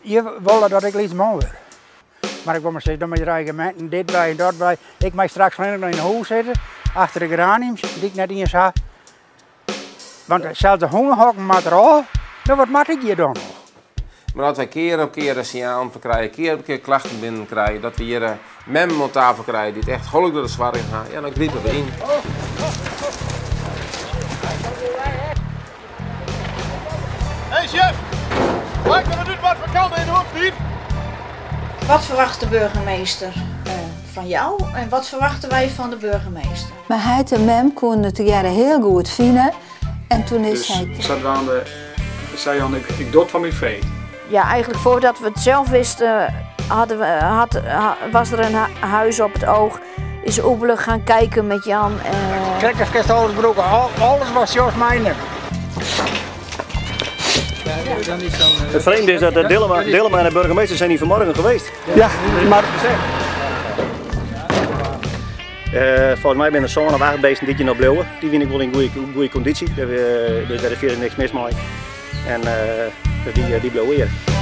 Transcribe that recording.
Je wolle dat ik lyts man wurd. Mar ik wol mar sizze, dan mei dreigeminten, dit by en dat by. Ik mei straks allinnich noch yn 'e hûs sitte, achter de geraniums, dy't ik net iens ha. Want sels de hûnehokken moat der ôf. No wat moat ik hjir dan noch? Mar as wy kear op kear de sinjalen ferkrije, kear op kear klachten binnen krije dat we hjir memmen oan tafel krije dy't echt holle grutte soargen ha, ja dan gripe we yn. Hey chef, maakt er wat út wat foar kant yn de hoek stiet? Wat verwacht de burgemeester van jou en wat verwachten wij van de burgemeester? Mar heit en mem koenen it tegearre hiel goed fine en toen is Dus hy. sadwaande sei Jan, ik, ik doch it foar myn freed. Ja, eigenlijk voordat we het zelf wisten, hadden we, had, was er een huis op het oog. Is Oebele gaan kijken met Jan. Krekt as kinst alles brûke, alles wat sjochst mei. Het vreemde is dat de Dillema, Dillema en de burgemeester zijn hier vanmorgen geweest. Ja, mar. Folgens my binne der sân of acht beesten dy't hjir noch bliuwe. Dy wiene ek wol yn goede kondysje, dus dêr is fierder niks mis mei. En dus dy bliuwe hjir.